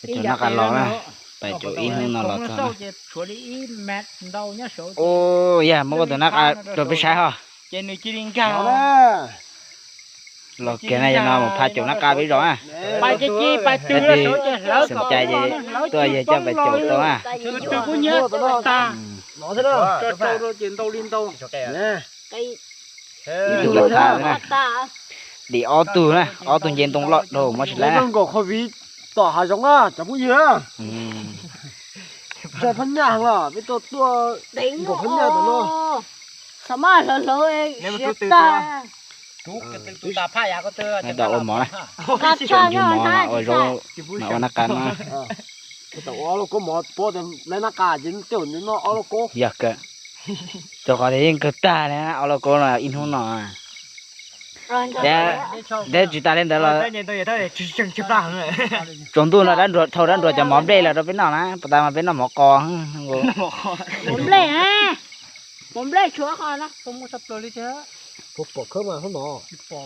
Pais caum nab qa los na, pais caum ib hnub no los txog na. Ua yog muab koj tus nab qa rau peb saib ho. Los kiag na, yog no mus pha caum nab qa peb zos na. Xeem Cai ces tuaj yog coj pais caum tau na. Ib tug los pha na. Dim ob tug na, ob tug nce ntoo loj dhau mob tsis laib na. Nkaum qhov viv tom hav zoov na cov phooj ywg. Ntshai phab nyaj heev los peb tuaj tuaj nkaum phab nyaj tom no. Xav mas hlawv hlawv siav tag. Ua mov na, ua zaub mas ua nab qa no. Tau ua ob lub kaub mov puab tias lawv nab qa ces tej zaum nws noj ob lub kaub. Yog kawg, rau qhov tias yeej kawg tag li ob lub kaub no ib hnub no. Thiab tsis tas li ntawd los tsaus ntuj no dab nruag thau dab nruag cov mov nplej los rau peb noj na, puas tas mas peb noj mov qos. Mov nplej, mov nplej tshuav qhov no. Puas pom khawb mas hnub no? Tsis pom.